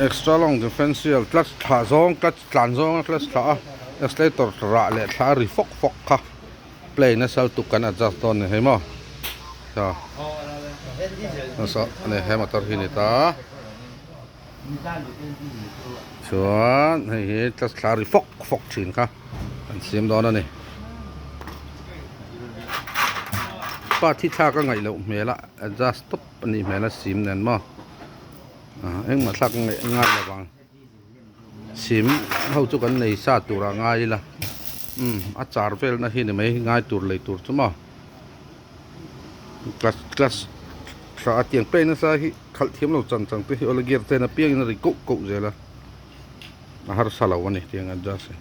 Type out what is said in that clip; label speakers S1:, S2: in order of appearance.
S1: Extra long differential clutch thlah zawng clutch tlan zawnga clutch thlah a accelerator rah leh thla a ri fawk fawk kha play nasa lutuk kan adjust dawn a ni hei maw nasa a ni he motor hi a ni ta chuan hei hi clutch thla a ri fawk fawk thin kha kan siam dawn a ni pa thi thlak a ngaih loh hmel a adjust tawp a nih hmel a sim nen maw. Engmah thlak ngai lo vang sim ho chu kan nei sa tur ah ngai ila umm a char vel na hi ni mai ngai tur lei tur chu maw clutch clutch tha a tiang pek nasa hi khalh thiam lo chan chang te hi awle gear ten apiangin a ri koh koh zel a a harsa lo a ni tiang adjust hi.